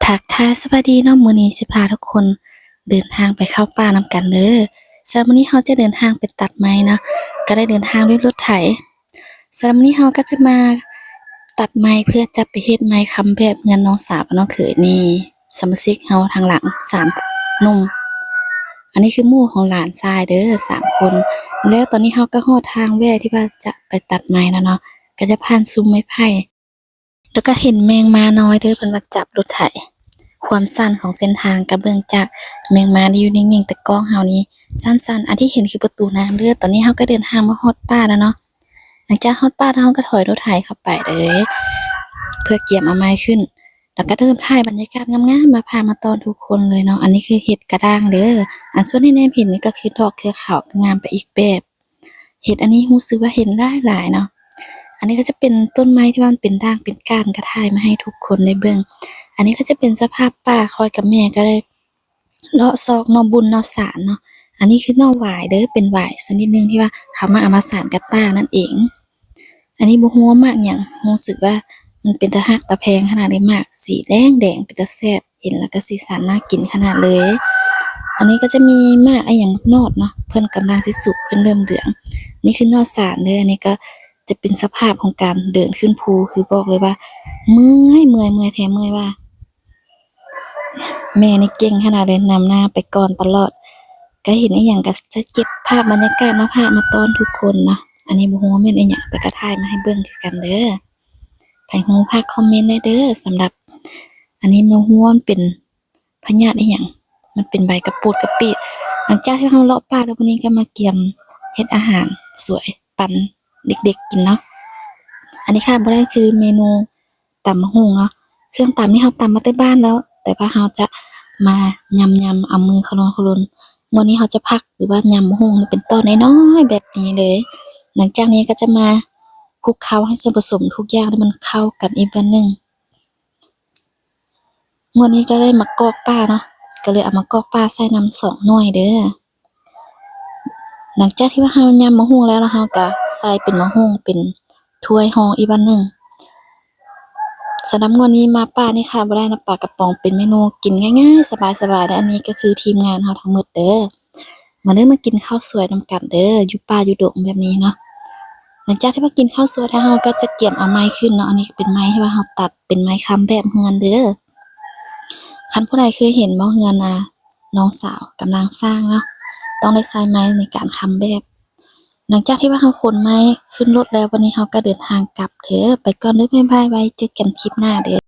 ທັກທາຍສະບາຍດີເນາະ, ມື້ນີ້ຊິພາທຸກຄົນເດີນທາງໄປເຂົ້າປ່ານຳກັນເດີ. ສຳລັບມື້ນີ້ເຮົາຈະເດີນທາງໄປຕັດໄມ້ເນາະ, ກໍໄດ້ເດີນທາງດ້ວຍລົດໄຖ. ສຳລັບມື້ນີ້ເຮົາກໍຈະມາຕັດໄມ້ເພື່ອຈະໄປເຮັດໄມ້ຄຳແບບເຮືອນນ້ອງສາວກັບນ້ອງເຂີຍນີ້, ສະມາຊິກເຮົາທາງຫຼັງສາມໜຸ່ມ. ອັນນີ້ຄືໝູ່ຂອງຫຼານຊາຍເດີ ສາມຄົນ. ແລ້ວຕອນນີ້ເຮົາກໍຮອດທາງແວ່ທີ່ວ່າຈະໄປຕັດໄມ້ແລ້ວເນາະ, ກໍຈະຜ່ານຊຸມໄມ້ໄຜ່. ແລ້ວກໍເຫັນແມງມານ້ອຍເດີ ເພິ່ນວ່າຈັບລົດໄຖ. ຄວາມສັ້ນຂອງເສັ້ນທາງກໍເບິ່ງຈາກແມງມານີ້ຢູ່ນິ່ງໆ ແຕ່ກ້ອງເຮົານີ້ສັ້ນໆ. ອັນທີ່ເຫັນຄືປະຕູນ້ຳເດີ. ຕອນນີ້ເຮົາກໍເດີນທາງມາຮອດປ່າແລ້ວເນາະ. ຫຼັງຈາກຮອດປ່າແລ້ວ ເຮົາກໍຖອຍລົດໄຖເຂົ້າໄປເລີຍ ເພື່ອກຽມເອົາໄມ້ຂຶ້ນ. ແລ້ວກໍເລີ່ມຖ່າຍບັນຍາກາດງາມໆ ມາພາກມາຕ້ອນທຸກຄົນເລີຍເນາະ. ອັນນີ້ຄືເຫັດກະດ້າງເດີ. ອັນສ່ວນທີ່ແນມເຫັນນີ້ກໍຄືດອກເຄືອຂາວ ກໍງາມໄປອີກແບບ. ເຫັດອັນນີ້ຮູ້ສຶກວ່າເຫັນຫຼາຍໆເນາະ. ອັນນີ້ກໍຈະເປັນຕົ້ນໄມ້ທີ່ວ່າມັນເປັນດ່າງເປັນກ້ານ ກໍຖ່າຍມາໃຫ້ທຸກຄົນໄດ້ເບິ່ງ. ອັນນີ້ກໍຈະເປັນສະພາບປ່າ, ຂ້ອຍກັບແມ່ກໍໄດ້ເລາະຊອກໜໍ່ບຸນໜໍ່ສານເນາະ. ອັນນີ້ຄືໜໍ່ຫວາຍເດີ, ເປັນຫວາຍຊະນິດໜຶ່ງທີ່ວ່າເຂົາມັກເອົາມາສານກັບຕ່ານັ້ນເອງ. ອັນນີ້ບໍ່ຮູ້ວ່າໝາກຫຍັງ, ຮູ້ສຶກວ່າມັນເປັນຕາຮັກຕາແພງຂະໜາດເລີຍ, ໝາກສີແດງໆ ເປັນຕາແຊບ. ເຫັນແລ້ວກໍສີສັນໜ້າກິນຂະໜາດເລີຍ. ອັນນີ້ກໍຈະມີໝາກອີ່ຫຍັງ ໝາກໜອດເນາະ, ເພິ່ນກຳລັງຊິສຸກ ເພິ່ນເລີ່ມເຫຼືອງ. ນີ້ຄືໜໍ່ສານເດີ. ອັນນີ້ກໍຈະເປັນສະພາບຂອງການເດີນຂຶ້ນພູ, ຄືບອກເລີຍວ່າເມື່ອຍ ເມື່ອຍ ເມື່ອຍແທ້ເມື່ອຍວ່າ. ແມ່ນີ້ເກັ່ງຂະໜາດເລີຍ, ນຳໜ້າໄປກ່ອນຕະຫຼອດ. ກໍເຫັນອີ່ຫຍັງກໍຈະເກັບພາບບັນຍາກາດມາພາກມາຕ້ອນທຸກຄົນເນາະ. ອັນນີ້ບໍ່ຮູ້ວ່າແມ່ນອີ່ຫຍັງ, ແຕ່ກໍຖ່າຍມາໃຫ້ເບິ່ງຄືກັນເດີ. ໃຜຮູ້ພາກຄອມເມັນໄດ້ເດີ. ສຳລັບອັນນີ້ບໍ່ຮູ້ວ່າມັນເປັນພະຍາດອີ່ຫຍັງ, ມັນເປັນໃບກະປູດກະປິ. ຫຼັງຈາກທີ່ເຮົາເລາະປ່າແລ້ວ, ມື້ນີ້ກໍມາກຽມເຮັດອາຫານສວຍປັນເດັກໆກິນເນາະ. ອັນນີ້ຂາດບໍ່ໄດ້ຄືເມນູຕຳບັກຫຸ່ງເນາະ. ເຄື່ອງຕຳນີ້ເຮົາຕຳມາແຕ່ບ້ານແລ້ວ, ແຕ່ວ່າເຮົາຈະມາຍຳໆ ເອົາມືຂະລົນໆ. ມື້ນີ້ເຮົາຈະພັກ ຫຼືວ່າຍຳບັກຫຸ່ງເປັນຕອນນ້ອຍໆແບບນີ້ເລີຍ. ຫຼັງຈາກນີ້ກໍຈະມາຄຸກເຄົ້າໃຫ້ສ່ວນປະສົມທຸກຢ່າງໃຫ້ມັນເຂົ້າກັນອີກບາດໜຶ່ງ. ງວດນີ້ກໍໄດ້ໝາກກອກປ່າເນາະ, ກໍເລີຍເອົາໝາກກອກປ່າໃສ່ນຳສອງໜ່ວຍເດີ. ຫຼັງຈາກທີ່ວ່າເຮົາຍຳໝາກຫຸ່ງແລ້ວ, ແລ້ວເຮົາກໍໃສ່ເປັນໝາກຫຸ່ງເປັນຖ້ວຍຮອງອີກບາດໜຶ່ງ. ສຳລັບງວດນີ້ມາປ່ານີ້ຂາດບໍ່ໄດ້ເນາະ, ປາກະປ໋ອງເປັນເມນູກິນງ່າຍໆ ສະບາຍໆເດີ. ອັນນີ້ກໍຄືທີມງານເຮົາທັງໝົດເດີ. ມາເດີ ມາກິນເຂົ້າສວຍນຳກັນເດີ ຢູ່ປ່າຢູ່ດົງແບບນີ້ເນາະ. ຫຼັງຈາກທີ່ວ່າກິນເຂົ້າສວຍແລ້ວ ເຮົາກໍຈະກຽມເອົາໄມ້ຂຶ້ນເນາະ. ອັນນີ້ເປັນໄມ້ທີ່ວ່າເຮົາຕັດ ເປັນໄມ້ຄຳແບບເຮືອນເດີ. ຄັນຜູ້ໃດເຄີຍເຫັນບໍ່ ເຮືອນ ອາ ນ້ອງສາວກຳລັງສ້າງເນາະ, ຕ້ອງໄດ້ໃຊ້ໄມ້ໃນການຄຳແບບ. ຫຼັງຈາກທີ່ວ່າເຮົາຂົນໄມ້ຂຶ້ນລົດແລ້ວ, ວັນນີ້ເຮົາກໍເດີນທາງກັບເດີ. ໄປກ່ອນເດີ ບາຍບາຍ, ໄວ້ເຈີກັນຄລິບໜ້າເດີ.